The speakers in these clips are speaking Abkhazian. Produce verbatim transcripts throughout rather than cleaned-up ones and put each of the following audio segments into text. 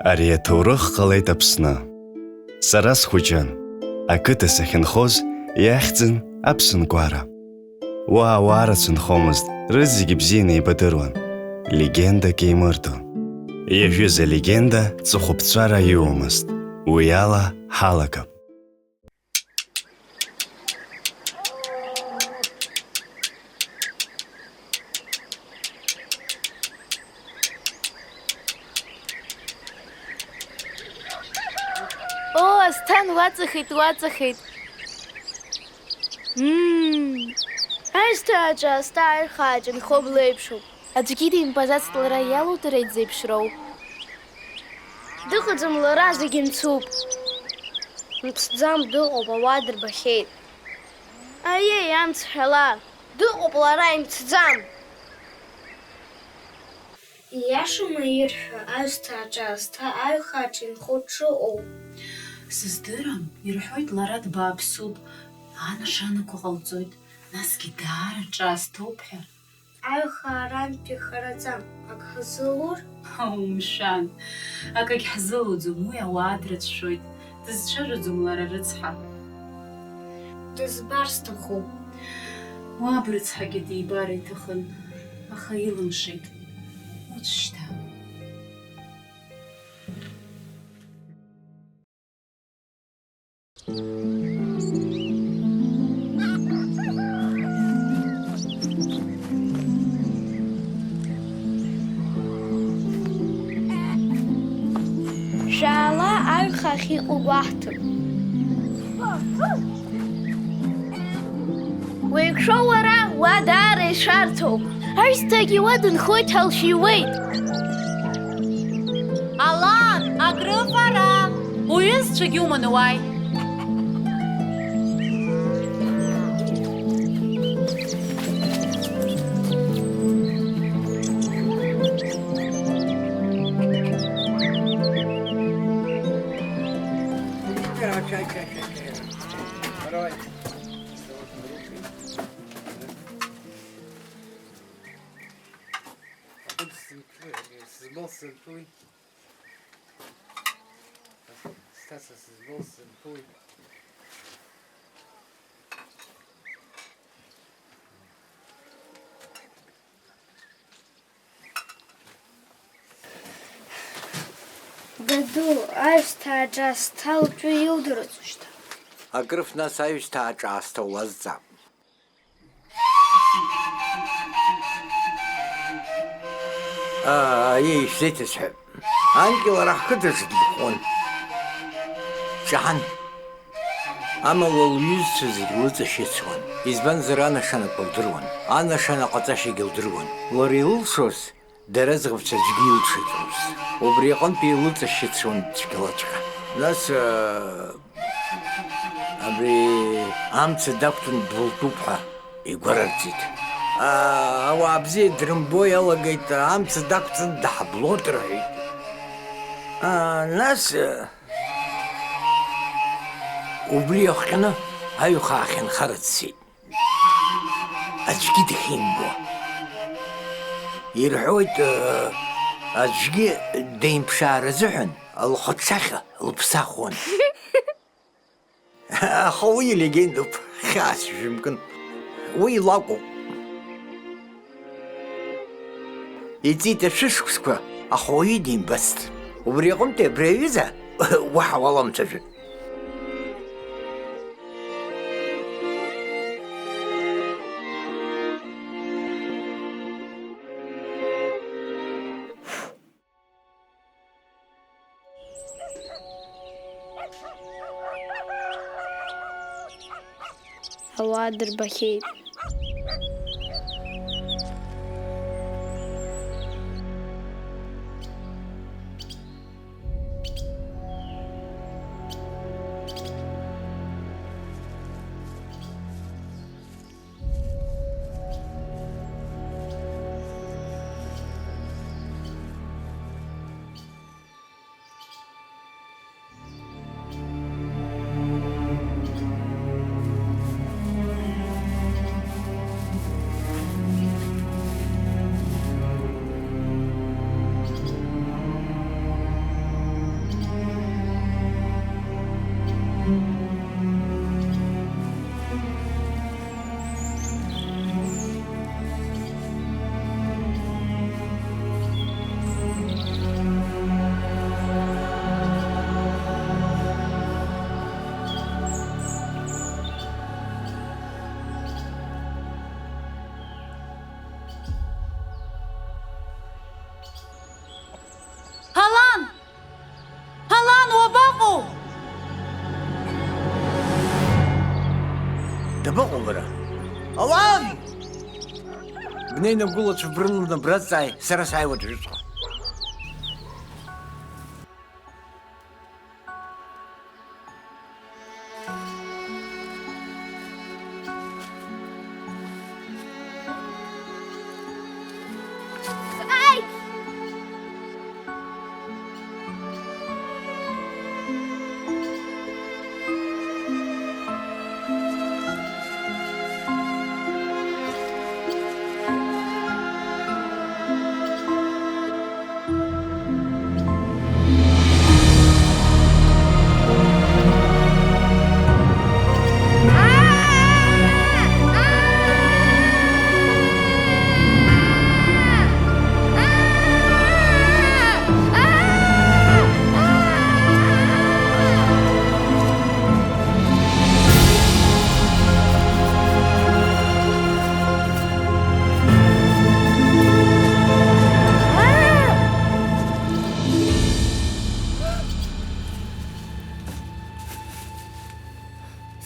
Ари аҭоурых ҟалеит Аԥсны. Сара схәыҷын. Ақыҭа сахьынхоз иахьӡын Аԥсынгәара. Уа ауаа рацәа нхомызт, рызегьы бзианы еибадыруан. Легендак еимырдон. Иажәыз алегенда ҵыхәаԥҵәара иоумызт. Уи ала ҳалагап. Оо, Асҭан, уаҵахеит, уаҵахеит. Мм. Аҩсҭааҿы Асҭа аҩхааҿ инхо блеиԥшуп. Аӡәгьы димбаӡацт лара иалудара изеиԥшроу. Дыҟаӡам лара, зегь мцуп. Мцӡам, дыҟоуп, ауаа дырбахьеит. Аиеи, амцҳәала! Дыҟоуп лара, имцӡам! Ииашоума ирҳәо, аҩсҭааҿы Асҭа аҩхааҿ инхо дшыҟоу? Сыздырам, ирҳәоит лара дбааԥсуп, анашанақәа ҟалҵоит, насгьы даара ҿаасҭоуп ҳәа. Аҩхаа арантәи хараӡам, ак ҳзылур? Умшәан, акагь ҳзылуӡом, уи ауаа дрыцәшәоит, дызцәажәаӡом лара рыцҳа. Дызбар сҭахуп. Уаб рыцҳагьы дибар иҭахын, аха илымшеит. Уцәшьҭа. Шәаала аҩхаа ахьыҟоу гәаҳҭап. Уеиқәшәо уара, уа даара ишәарҭоуп. Аҩсҭаагьы уа дынхоит ҳәа лшәиуеит. Алан, акрыфара! Уҩызцәагьы уманы уааи. Давай. Аҟәыд сзынԥы-, сызмоу сзынԥуи? Сҭаца сызмоу сзынԥуи? Даду, аҩсҭаа Џьасҭа лтәы иудыруазу шьҭа? Акрыф нас аҩсҭаа Џьасҭа уазҵаап. Аа, аиеи, ишәзеиҭасҳәап. Анкьа лара ҳқыҭаҿы дынхон. Дҿаҳан. Амала лҩызцәа зегь лыҵашьыцуан. Избанзар, анашанақәа лдыруан. Анашана ҟаҵашьагьы лдыруан. Лара илылшоз, дара зӷьыцәгьа аӡәгьы илшаӡомызт. Убри аҟынтәи илыҵашьыцуан цәгьалаҵәҟьа. Нас, аа, Абри амца дақәтәан дылтәуп ҳәа игәарарҵеит. Аа, ауаа бзиа дрымбо иалагеит, амца дақәҵан даҳблуеит рҳәеит. Аа, нас, убри иахҟьаны аҩхаа ахьынхара дцеит. Аӡәгьы дахьимбо. Ирҳәоит, аӡәгьы деимԥшаар азыҳәан лхаҿсахьа лыԥсахуан. Аха уи легендоуп, хьаас ишәымкын. Уи лакәуп. Иҵит ашәышықәсқәа, аха уаҩы димбацт. Убри аҟынтәи абри аҩыза уаҳа уаламцәажәан. Ауаа дырбахьеит. Бнеины бгәылацәа брыланы бразҵааи, сара сааиуеит шәышҟа.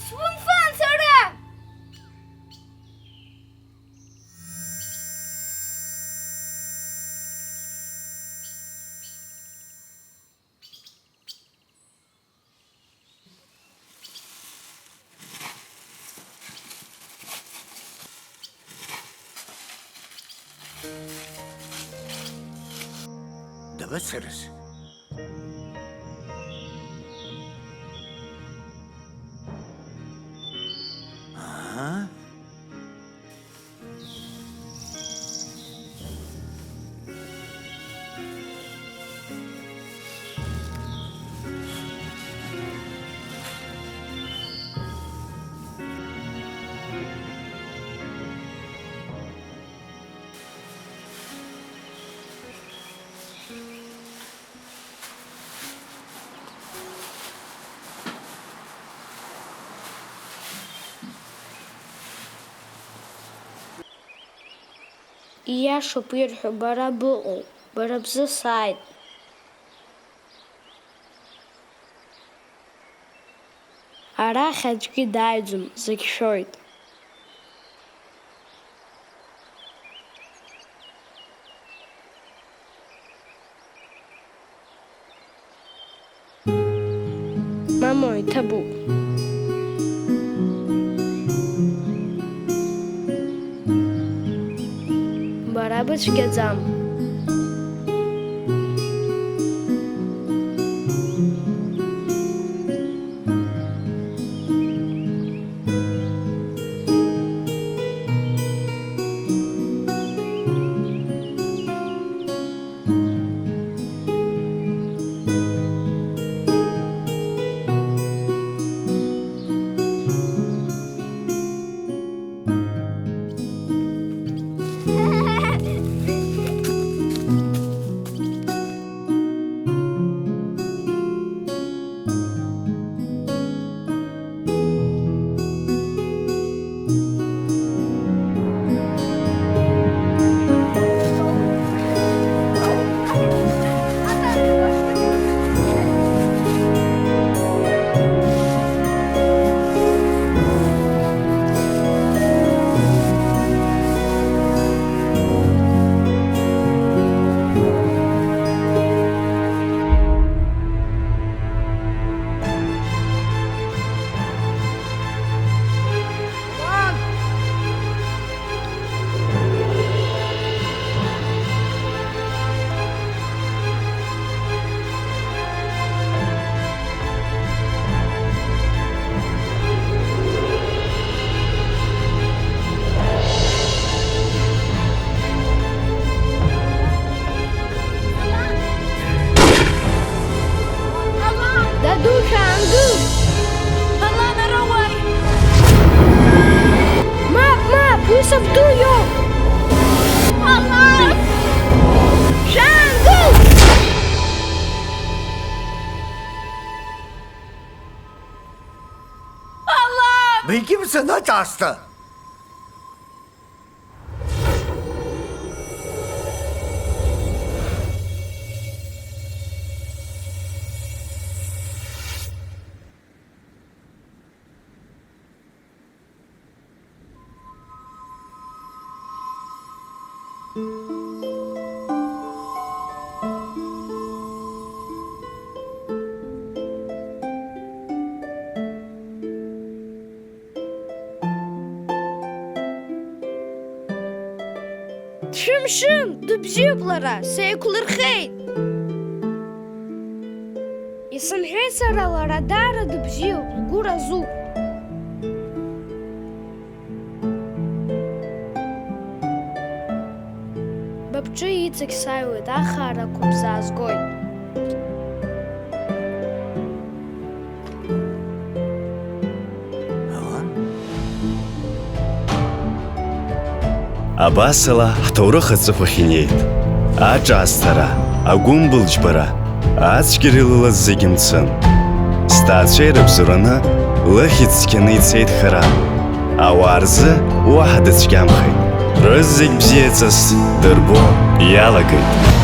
Сумфан сара! Дабацарыз? Аа? Ииашоуп ирҳәо, бара быҟоуп, бара бзы сааит. Арахь аӡәгьы дааиӡом, зегь шәоит. Мамоу, иҭабуп. Бара быцәгьаӡам. Даду, шәаангыл! Алан, ара уааи! Мап, мап, уи сабду иоуп! Алан! Шәаангыл! Алан! Бегьымцан аҿаасҭа! Дшәымшын, дыбзиоуп лара, сеиқәлырхеит. Исымҳәеит сара, лара даара дыбзиоуп, лгәы разуп. Ба бҿы иҵегь сааиуеит, ахаарақәа бзаазгоит. Абасала ҳҭоурых аҵыхәахь инеит аҿаасҭара, агәымбылџьбара, ацәгьара илылаз зегьы мцын. Сҭаацәа ирыбзоураны лыхьӡ цқьаны ицеит хара. Ауаа рзы уаҳа дыцәгьамхеит. Рызегь бзиаҵас дырбо иалагеит.